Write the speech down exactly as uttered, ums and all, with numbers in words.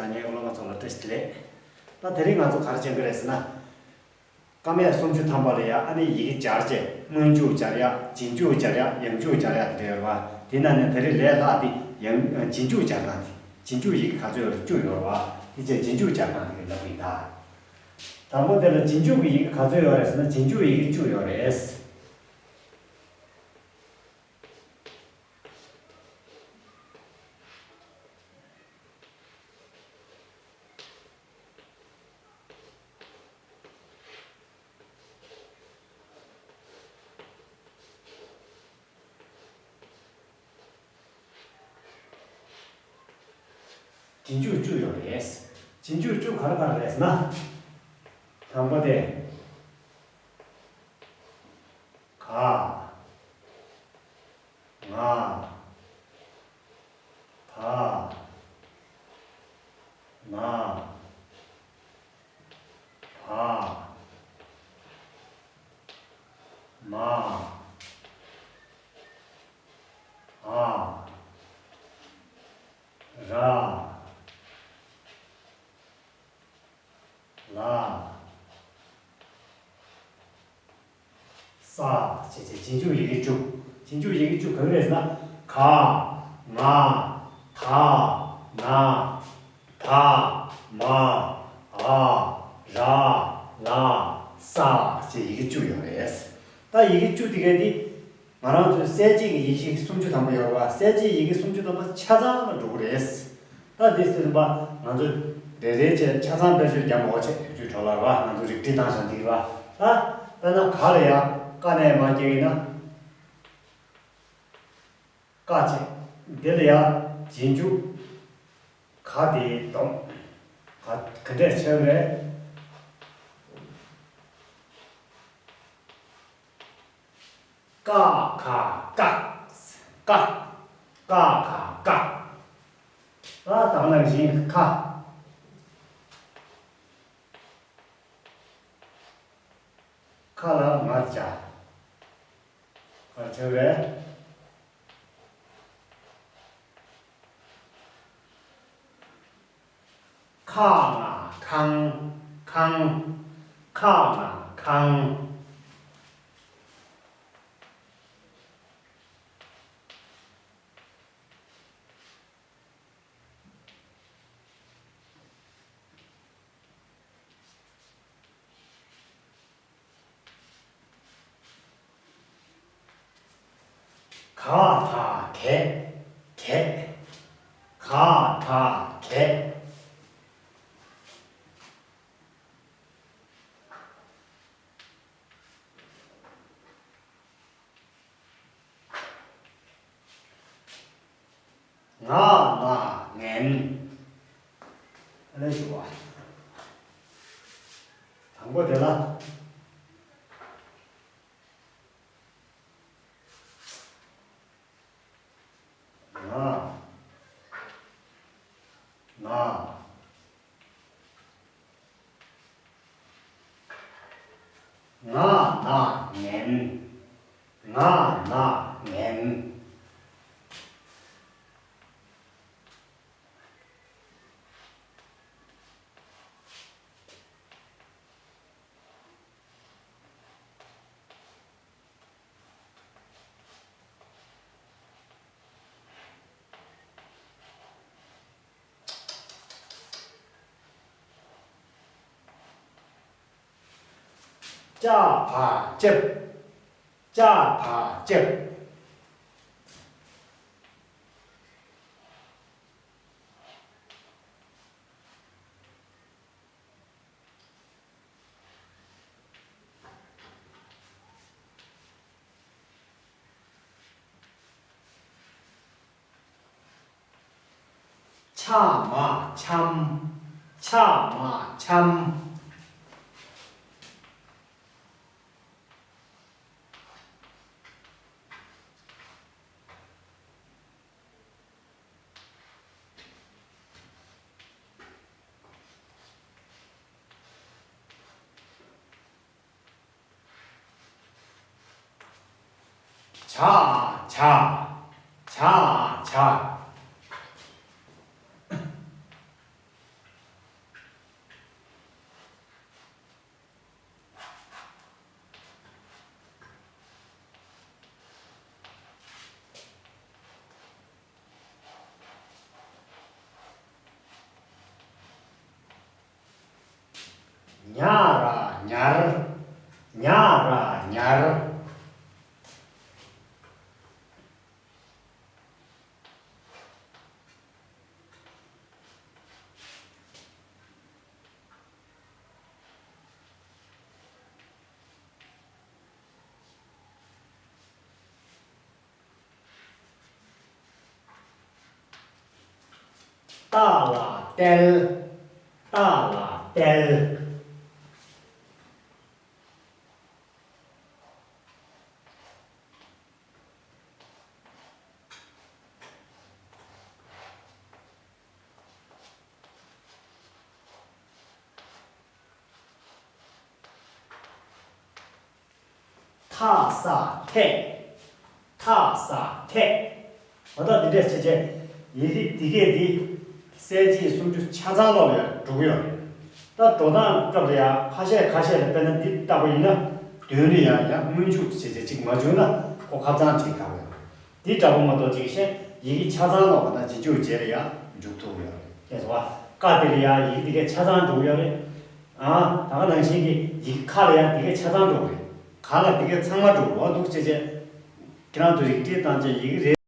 ཉན་པ་སློབ་མ་ཚོ་ལ་བཀྲ་ཤིས་བདེ་ལེགས། ད་དེ་རིང་ང་ཚོ་ག་རེ་སྦྱང་གི་རེད་ཟེར་ན། ཀ་མད་སུམ་ཅུ་ཐམ་པ་ལ་ཡ་ཨ་ནི་ཡི་གེ་སྦྱར་བྱས་སྔོན་འཇུག་སྦྱར་ཡ། རྗེས་འཇུག་སྦྱར་ཡ། ཡང་འཇུག་སྦྱར་ཡ་དེ་འདྲ་ཡོད་རེད་བ། དེ་ནང་ནས་ད་རེས་ལས་སླ་དེ་ཡང་རྗེས་འཇུག་སྦྱར་སྟངས་དེ། རྗེས་འཇུག་ཡི་གེ་ག་ཚོད་ཡོད་རེད། བཅུ་ཡོད་རེད་བ། དེ་བྱས་རྗེས་འཇུག་སྦྱར་སྟངས་དེ་ལབ་ཀྱི་ཡིན་ད། དང་པོ་དེ་ལ་རྗེས་འཇུག་གི་ཡི་གེ་ག་ཚོད་ཡོད་རེད་ཟེར་ན། རྗེས་འཇུག་ཡི་གེ་བཅུ་ཡོད་རེད། རྗེས་འཇུག་བཅུ་ཡོད་རེད། རྗེས་འཇུག་བཅུ་ག་རེ་ག་རེ་རེད་ཟེར་ན། དང་པོ་དེ། ག་ང་། བ། ན། བ། མ། འ། ར། ལ། ས། བྱས་བྱས་རྗེས་འཇུག་ཡི་གེ་བཅུ། རྗེས་འཇུག་ཡི་གེ་བཅུ་ག་རེ་རེད་ཟེར་ན། ག་ང་། ད་ན། ད་མ། འ་ར་ལ་ས། བྱས་ཡི་གེ་བཅུ་ཡོད་རེད། ད་ཡི་གེ་བཅུ་དེ་ག་དེ། ང་རང་ཚོའི་གསལ་བྱེད་ཀྱི་ཡིག་ཆ་སུམ་ཅུ་ཐམ་པ་ཡོད་རེད་བ། གསལ་བྱེད་ཀྱི་ཡི་གེ་སུམ་ཅུ་ཐམ་པ་ཆ་ཚང་ལ་འགྲོ་གི་རེད། ད་དེ་ཟེར་བ་ང་ཚོ་རེ་རེ་བྱས་ཆ་ཚང་བེད་སྤྱོད་རྒྱབ་མ་འོ་ཆེ་དུས་ཚོད་འཕྲོ་བརླག་རེད་བ། ང་ཚོ་རིགས་སྒྲིལ་བཏང་བཞག་འདི་རེད་བ། ད་དཔེར་ན་ག་ལ་ཡ་ཀ་ནས་མར་སྐྱེ་ཡིན་ན། ཀ་བྱས། འདི་ལ་ཡ་རྗེས་འཇུག་ག་དེ་སྡོམ། ག་ག་འདྲས་ཆགས་རེད། ཀ་ཁ་ཀ། ཀ། ཀ་ཁ་ཀ། ད་དང་ནང་བཞིན་ཁ། ཁ་ལ་ང་བྱ། ག་ཆགས་རེད། ཁ་ང་ཁང་། ཁང་། ཁ་ང་ཁང་། ག་ད་གད། གད། ག་ད་གད། ང་ན་ངན། ཨ་ནི་ཞུ་བ། དང་པོ་དེ་ལ། ང་། ང་། ང་ན་ངན། ང་ན་ངན། ལྕགས་ཕག་ལྕགས། ལྕགས་ཕག་ལྕགས། ཆ་མ་འཆམ། ཆ་མ་འཆམ། ཆ། ཆ། ཆ། ཆ། ཉ་ར་ཉར། ཉ་ར་ཉར། ཏ་ལ་ཏལ། ཏ་ལ་ཏལ། ཐ་ས་ཐད། ཐ་ས་ཐད། འོ་ད་འདི་འདྲས་བྱས་བྱས། ཡི་གེ་འདི་གས་འདི་གསལ་བྱེད་སུམ་ཅུ་ཆ་ཚང་ཀློག་ཡ་འགྲོ་གི་ཡོད་རེད། ད་འགྲོ་སྟངས་སྐབས་ལ་ཡ་ཁ་ཤས་ཁ་ཤས་ལ། དཔེར་ན་འདི་ལྟ་བུ་ཡིན་ན་མདུན་ལ་ཡ་ཡ་སྔོན་འཇུག་བྱས་བྱས་ཅིག་མ་བྱུང་ན་ཁོ་ཁ་ཚང་བྲིས་དགོས་ཡོད་རེད། འདི་འདྲ་པོ་མ་གཏོགས་ཅིག་ཤེས་ཡི་གེ་ཆ་ཚང་ཀློག་པ་ན་རྗེས་འཇུག་རྗེས་ལ་ཡ་འཇུག་ཐུབ་ཡོད་རེད། ཤེས་སོང་བ། ཀ་དེ་ལ་ཡ་ཡི་གེ་འདི་གས་ཆ་ཚང་འགྲོ་གི་ཡོད་རེད། ཨ། ད་ག་ནང་བཞིན་གྱི་ཡི་གེ་ཁ་ལ་ཡ་འདི་གས་ཆ་ཚང་འགྲོ་གི་རེད། ག་ལ་འདི་གས་ཚང་མ་འགྲོ་གི་རེད། འོ་འདུག་བྱས་བྱས། ཁྱེད་རང་ཚོ་ཡིག་འབྲི་བཏང་བྱས་ཡི་གེ་རེ།